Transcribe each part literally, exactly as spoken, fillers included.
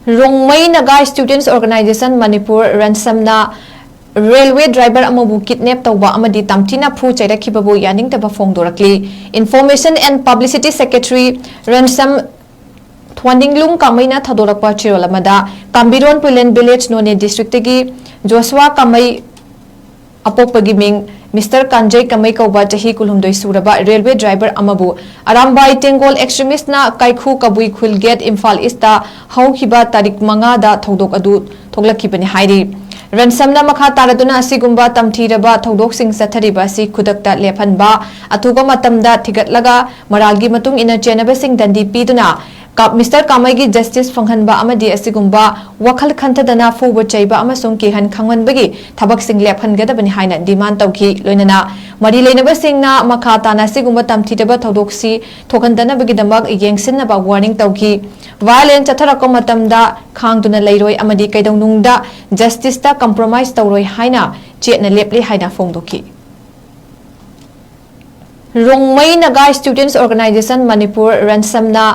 Rongmei Naga students organization Manipur, ꯔꯟꯁꯝꯅ railway driver ꯑꯃꯕꯨ kidnap ꯇꯧꯕ ꯑꯃꯗꯤ ꯇꯝꯊꯤꯅ ꯐꯨ ꯆꯩꯔꯛꯈꯤꯕꯕꯨ ꯌꯥꯅꯤꯡꯗꯕ ꯐꯣꯡꯗꯣꯔꯛꯂꯤ꯫ Information and Publicity Secretary ꯔꯟꯁꯝ ꯊ꯭ꯋꯥꯅꯤꯡꯂꯨꯡ ꯀꯥꯃꯩꯅ ꯊꯧꯗꯣꯔꯛꯄ ꯆꯦꯔꯣꯜ ꯑꯃꯗ, ꯀꯥꯝꯕꯤꯔꯣꯟ ꯄꯨꯏꯂꯦꯟ ꯚꯤꯂꯦꯖ, ꯅꯣꯅꯦ ꯗꯤꯁꯇ꯭ꯔꯤꯛꯇꯒꯤ ꯖꯣꯁꯨꯋꯥ ꯀꯥꯃꯩ, ꯑꯄꯣꯛꯄꯒꯤ ꯃꯤꯡ ꯃꯤꯁꯇꯔ ꯀꯥꯟꯖꯩ ꯀꯥꯃꯩ ꯀꯧꯕ, ꯆꯍꯤ ꯀꯨꯟꯍꯨꯝꯗꯣꯏ ꯁꯨꯔꯕ ꯔꯦꯜꯋꯦ ꯗ꯭ꯔꯥꯏꯚꯔ ꯑꯃꯕꯨ ꯑꯔꯥꯝꯕꯥꯏ ꯇꯦꯡꯒꯣꯜ ꯑꯦꯛꯁꯇ꯭ꯔꯤꯃꯤꯁꯅ ꯀꯥꯏꯈꯨ ꯀꯕꯨꯏ ꯈꯨꯜ ꯒꯦꯠ, ꯏꯝꯐꯥꯜ ꯏꯁꯇ ꯍꯧꯈꯤꯕ ꯇꯥꯔꯤꯛ ꯃꯉꯥꯗ ꯊꯧꯗꯣꯛ ꯑꯗꯨ ꯊꯣꯛꯂꯛꯈꯤꯕꯅꯤ ꯍꯥꯏꯔꯤ꯫ ꯔꯟꯁꯝꯅ ꯃꯈꯥ ꯇꯥꯔꯗꯨꯅ ꯑꯁꯤꯒꯨꯝꯕ ꯇꯝꯊꯤꯔꯕ ꯊꯧꯗꯣꯛꯁꯤꯡ ꯆꯠꯊꯔꯤꯕ ꯑꯁꯤ ꯈꯨꯗꯛꯇ ꯂꯦꯞꯍꯟꯕ, ꯑꯊꯨꯕ ꯃꯇꯝꯗ ꯊꯤꯒꯠꯂꯒ ꯃꯔꯥꯜꯒꯤ ꯃꯇꯨꯡ ꯏꯟꯅ ꯆꯦꯟꯅꯕꯁꯤꯡ ꯗꯟꯗꯤ ꯄꯤꯗꯨꯅ ꯀꯥ-, ꯃꯤꯁꯇꯔ ꯀꯥꯃꯩꯒꯤ ꯖꯁꯇꯤꯁ ꯐꯪꯍꯟꯕ ꯑꯃꯗꯤ ꯑꯁꯤꯒꯨꯝꯕ ꯋꯥꯈꯜ ꯈꯟꯊꯗꯅ ꯐꯨꯕ ꯆꯩꯕ ꯑꯃꯁꯨꯡ ꯀꯤꯍꯟ ꯈꯪꯍꯟꯕꯒꯤ ꯊꯕꯛꯁꯤꯡ ꯂꯦꯞꯍꯟꯒꯗꯕꯅꯤ ꯍꯥꯏꯅ ꯗꯤꯃꯥꯟ ꯇꯧꯈꯤ꯫ ꯂꯣꯏꯅꯅ ꯃꯔꯤ ꯂꯩꯅꯕꯁꯤꯡꯅ ꯃꯈꯥ ꯇꯥꯅ ꯑꯁꯤꯒꯨꯝꯕ ꯇꯝꯊꯤꯗꯕ ꯊꯧꯗꯣꯛꯁꯤ ꯊꯣꯛꯍꯟꯗꯅꯕꯒꯤꯗꯃꯛ ꯌꯦꯡꯁꯤꯟꯅꯕ ꯋꯥꯔꯅꯤꯡ ꯇꯧꯈꯤ꯫ ꯚꯥꯏꯑꯣꯂꯦꯟꯁ ꯆꯠꯊꯔꯛꯄ ꯃꯇꯝꯗ ꯈꯥꯡꯗꯨꯅ ꯂꯩꯔꯣꯏ ꯑꯃꯗꯤ ꯀꯩꯗꯧꯅꯨꯡꯗ ꯖꯁꯇꯤꯁꯇ ꯀꯝꯄ꯭ꯔꯣꯃꯥꯏꯁ ꯇꯧꯔꯣꯏ ꯍꯥꯏꯅ ꯆꯦꯠꯅ ꯂꯦꯞꯂꯤ ꯍꯥꯏꯅ ꯐꯣꯡꯗꯣꯛꯈꯤ꯫ ꯔꯣꯡꯃꯩ ꯅꯥꯒꯥ ꯁ꯭ꯇꯨꯗꯦꯟꯠꯁ ꯑꯣꯔꯒꯅꯥꯏꯖꯦꯁꯟ ꯃꯅꯤꯄꯨꯔ, ꯔꯟꯁꯝꯅ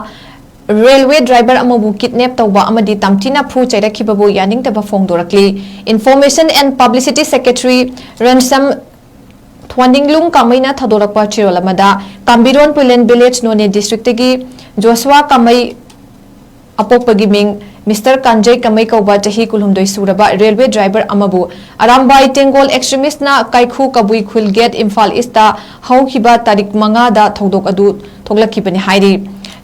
ꯔꯦꯜꯋꯦ ꯗ꯭ꯔꯥꯏꯚꯔ ꯑꯃꯕꯨ ꯀꯤꯗꯅꯦꯞ ꯇꯧꯕ ꯑꯃꯗꯤ ꯇꯝꯊꯤꯅ ꯐꯨ ꯆꯩꯔꯛꯈꯤꯕꯕꯨ ꯌꯥꯅꯤꯡꯗꯕ ꯐꯣꯡꯗꯣꯔꯛꯂꯤ꯫ Information and Publicity Secretary ꯔꯟꯁꯝ ꯊ꯭ꯋꯥꯅꯤꯡꯂꯨꯡ ꯀꯥꯃꯩꯅ ꯊꯧꯗꯣꯔꯛꯄ ꯆꯦꯔꯣꯜ ꯑꯃꯗ, ꯀꯥꯝꯕꯤꯔꯣꯟ ꯄꯨꯏꯂꯦꯟ ꯚꯤꯂꯦꯖ, ꯅꯣꯅꯦ ꯗꯤꯁꯇ꯭ꯔꯤꯛꯇꯒꯤ ꯖꯣꯁꯨꯋꯥ ꯀꯥꯃꯩ, ꯑꯄꯣꯛꯄꯒꯤ ꯃꯤꯡ ꯃꯤꯁꯇꯔ ꯀꯥꯟꯖꯩ ꯀꯥꯃꯩ ꯀꯧꯕ, ꯆꯍꯤ ꯀꯨꯟꯍꯨꯝꯗꯣꯏ ꯁꯨꯔꯕ ꯔꯦꯜꯋꯦ ꯗ꯭ꯔꯥꯏꯚꯔ ꯑꯃꯕꯨ ꯑꯔꯥꯝꯕꯥꯏ ꯇꯦꯡꯒꯣꯜ ꯑꯦꯛꯁꯇ꯭ꯔꯤꯃꯤꯁꯅ ꯀꯥꯏꯈꯨ ꯀꯕꯨꯏ ꯈꯨꯜ ꯒꯦꯠ, ꯏꯝꯐꯥꯜ ꯏꯁꯇ ꯍꯧꯈꯤꯕ ꯇꯥꯔꯤꯛ ꯃꯉꯥꯗ ꯊꯧꯗꯣꯛ ꯑꯗꯨ ꯊꯣꯛꯂꯛꯈꯤꯕꯅꯤ ꯍꯥꯏꯔꯤ꯫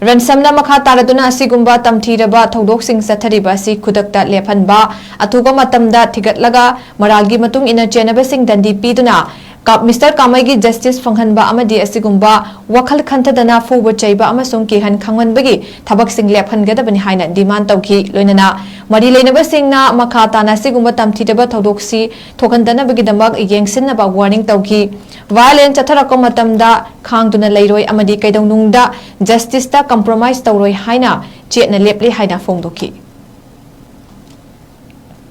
ꯔꯟꯁꯝꯅ ꯃꯈꯥ ꯇꯥꯔꯗꯨꯅ ꯑꯁꯤꯒꯨꯝꯕ ꯇꯝꯊꯤꯔꯕ ꯊꯧꯗꯣꯛꯁꯤꯡ ꯆꯠꯊꯔꯤꯕ ꯑꯁꯤ ꯈꯨꯗꯛꯇ ꯂꯦꯞꯍꯟꯕ, ꯑꯊꯨꯕ ꯃꯇꯝꯗ ꯊꯤꯒꯠꯂꯒ ꯃꯔꯥꯜꯒꯤ ꯃꯇꯨꯡ ꯏꯟꯅ ꯆꯦꯟꯅꯕꯁꯤꯡ ꯗꯟꯗꯤ ꯄꯤꯗꯨꯅ ꯀꯥ-, ꯃꯤꯁꯇꯔ ꯀꯥꯃꯩꯒꯤ ꯖꯁꯇꯤꯁ ꯐꯪꯍꯟꯕ ꯑꯃꯗꯤ ꯑꯁꯤꯒꯨꯝꯕ ꯋꯥꯈꯜ ꯈꯟꯊꯗꯅ ꯐꯨꯕ ꯆꯩꯕ ꯑꯃꯁꯨꯡ ꯀꯤꯍꯟ ꯈꯪꯍꯟꯕꯒꯤ ꯊꯕꯛꯁꯤꯡ ꯂꯦꯞꯍꯟꯒꯗꯕꯅꯤ ꯍꯥꯏꯅ ꯗꯤꯃꯥꯟ ꯇꯧꯈꯤ꯫ ꯂꯣꯏꯅꯅ ꯃꯔꯤ ꯂꯩꯅꯕꯁꯤꯡꯅ ꯃꯈꯥ ꯇꯥꯅ ꯑꯁꯤꯒꯨꯝꯕ ꯇꯝꯊꯤꯗꯕ ꯊꯧꯗꯣꯛꯁꯤ ꯊꯣꯛꯍꯟꯗꯅꯕꯒꯤꯗꯃꯛ ꯌꯦꯡꯁꯤꯟꯅꯕ ꯋꯥꯔꯅꯤꯡ ꯇꯧꯈꯤ꯫ ꯚꯥꯏꯑꯣꯂꯦꯟꯁ ꯆꯠꯊꯔꯛꯄ ꯃꯇꯝꯗ ꯈꯥꯡꯗꯨꯅ ꯂꯩꯔꯣꯏ ꯑꯃꯗꯤ ꯀꯩꯗꯧꯅꯨꯡꯗ ꯖꯁꯇꯤꯁꯇ ꯀꯝꯄ꯭ꯔꯣꯃꯥꯏꯁ ꯇꯧꯔꯣꯏ ꯍꯥꯏꯅ ꯆꯦꯠꯅ ꯂꯦꯞꯂꯤ ꯍꯥꯏꯅ ꯐꯣꯡꯗꯣꯛꯈꯤ꯫